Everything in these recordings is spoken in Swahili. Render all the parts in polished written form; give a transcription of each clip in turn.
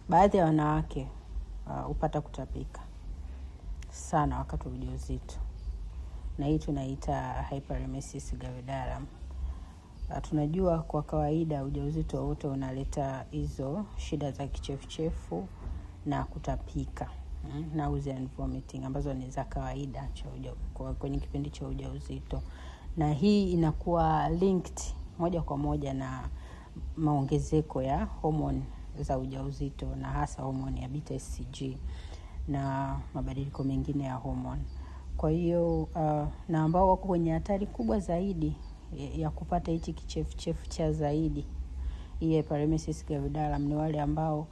Baadhi ya wanawake hupata kutapika sana wakati wa ujauzito, na hii tunaita hyperemesis gravidarum. Tunajua kwa kawaida ujauzito wote unaleta hizo shida za kichefuchefu na kutapika, nausea and vomiting ambazo ni za kawaida kwenye kipindi cha ujauzito, na hii inakuwa linked moja kwa moja na maongezeko ya homoni za ujauzito na hasa homoni ya beta HCG na mabadiliko mengine ya homoni. Kwa hiyo na ambao wako kwenye hatari kubwa zaidi ya kupata hichi kichefuchefu cha zaidi, hii hyperemesis gravidarum, ni wale ambao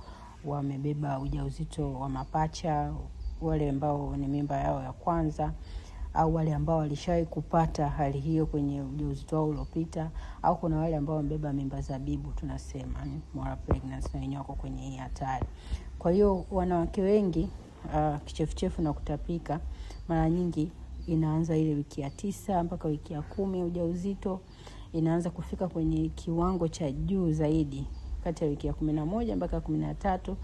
wamebeba ujauzito wa mapacha, wale ambao ni mimba yao ya kwanza, au wale ambao walishawahi kupata hali hiyo kwenye ujauzito wao uliopita, au kuna wale ambao wamebeba mimba zabibu, tunasema ni molar pregnancy, na wenyewe wako kwenye hii hatari. Kwa hiyo wanawake wengi kichefuchefu na kutapika mara nyingi inaanza ile wiki ya 9 mpaka wiki ya 10 ya ujauzito, inaanza kufika kwenye kiwango cha juu zaidi kati ya wiki ya 11 mpaka 13.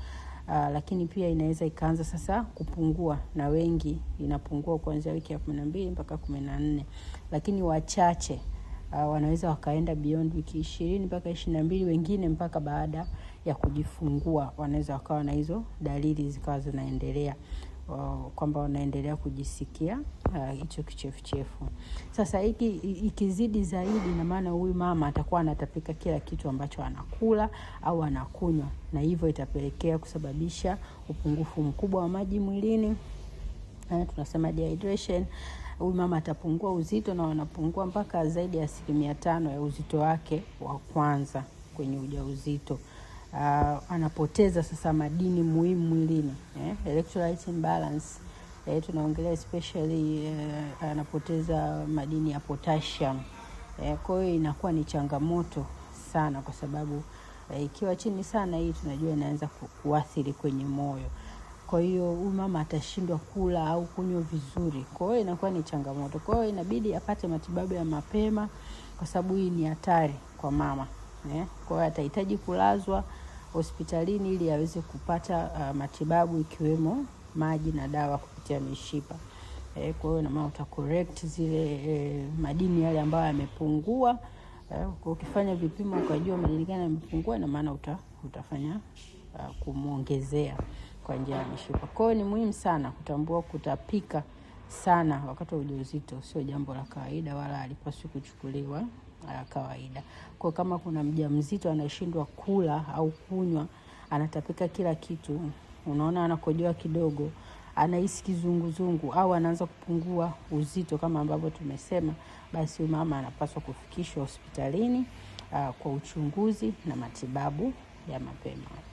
Lakini pia inaweza ikaanza sasa kupungua, na wengi inapungua kuanzia wiki ya 12 mpaka 14, lakini wachache wanaweza wakaenda beyond wiki 20 mpaka 22, wengine mpaka baada ya kujifungua wanaweza wakawa na hizo dalili zikawa zinaendelea, kwamba wanaendelea kujisikia hicho kichefuchefu. Sasa hiki ikizidi zaidi, ina maana huyu mama atakuwa anatapika kila kitu ambacho anakula au anakunywa, na hivyo itapelekea kusababisha upungufu mkubwa wa maji mwilini. Tunasema dehydration. Huyu mama atapungua uzito na wanapungua mpaka zaidi ya 5% ya uzito wake wa kwanza kwenye ujauzito. Anapoteza sasa madini muhimu mwilini, electrolyte imbalance. Tunaongelea especially anapoteza madini ya potassium. Kwa hiyo inakuwa ni changamoto sana kwa sababu ikiwa chini sana hii tunajua inaanza kuathiri kwenye moyo. Kwa hiyo huyu mama atashindwa kula au kunywa vizuri. Kwa hiyo inakuwa ni changamoto. Kwa hiyo inabidi apate matibabu ya mapema kwa sababu hii ni hatari kwa mama. Kwa hiyo atahitaji kulazwa hospitalini ili aweze kupata matibabu ikiwemo maji na dawa kupitia mishipa. Kwa hiyo ina maana uta correct zile madini yale ambayo yamepungua. Ukifanya vipimo ukajua madini gani yamepungua, ina maana utafanya kumuongezea kwa njia ya mishipa. Kwa hiyo ni muhimu sana kutambua kutapika sana wakati wa ujauzito sio jambo la kawaida wala halipaswi kuchukuliwa kawaida. Kwa kama kuna mjamzito anashindwa kula au kunywa, anatapika kila kitu, unaona anakojoa kidogo, anahisi kizunguzungu au anaanza kupungua uzito kama ambavyo tumesema, basi mama anapaswa kufikishwa hospitalini kwa uchunguzi na matibabu ya mapema.